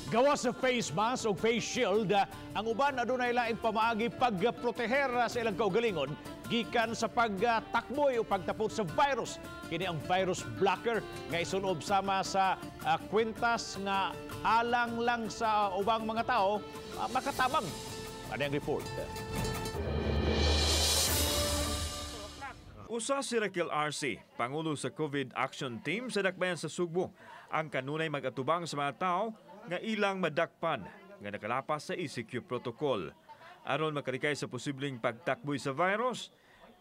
Gawas sa face mask o face shield, ang uban adunay laing pamaagi pagproteher sa ilang kaugalingon gikan sa pagtakboy o pagtapot sa virus. Kini ang virus blocker nga isulob sama sa kwintas nga alang lang sa ubang mga tao makatabang. Ano ang report? Usa si Raquel Arce, Pangulo sa COVID Action Team sa Dakbayan sa Sugbo, ang kanunay mag-atubang sa mga tao nga ilang madakpan nga nakalapas sa ECQ protocol. Aron makalikay sa posibleng pagtakboy sa virus,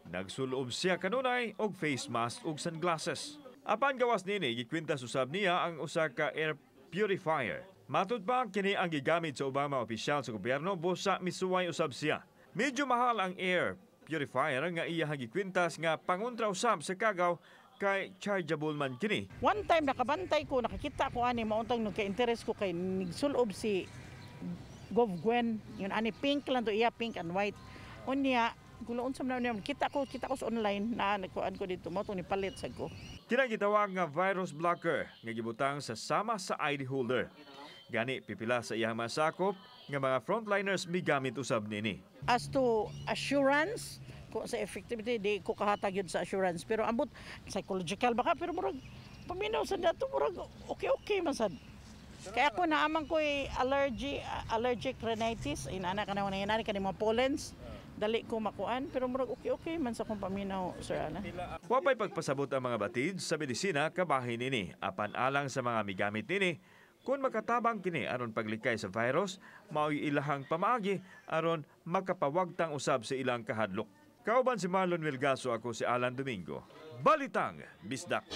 nagsulob siya kanunay og face mask ug sunglasses. Apan gawas nini, gikwintas usab niya ang usa ka air purifier. Matud pa kini ang gigamit sa ubang mga opisyal sa gobyerno busa misuway usab siya. Medyo mahal ang air purifier nga iyang gikwintas nga pangontra usab sa kagaw kay chargeable man kini. One time nakabantay ko, nakakita ko ani mauntang nagka-interest ko kay nigsulob si Gov Gwen, yun ani pink lang to iya, pink and white. Unya, gulo unsa man niya, kita ko sa online na nagkuan ko dito mo ni palit sad ko. Kini gitawag nga virus blocker nga gibutang sa sama sa ID holder. Gani pipila sa iyang masakop nga mga frontliners migamit usab nini. As to assurance, ko sa effectivity di ko kahatag yun sa assurance, pero ambot psychological baka, pero murag paminaw sa dato murag okay okay man sad. Kaya ako naamang ko allergy, allergic rhinitis, inana ka na inana kani mga pollens, dali ko makuan, pero murag okay okay man sa akong paminaw, Sir Ana. Wa pa'y pagpasabot ang mga batid sa medisina kabahin nini, apan alang sa mga migamit nini, kung makatabang kini aron paglikay sa virus, mao'y ilahang pamaagi aron makapawagtang usab sa ilang kahadlok. Kauban si Marlon Melgaso, ako si Alan Domingo. Balitang Bisdak.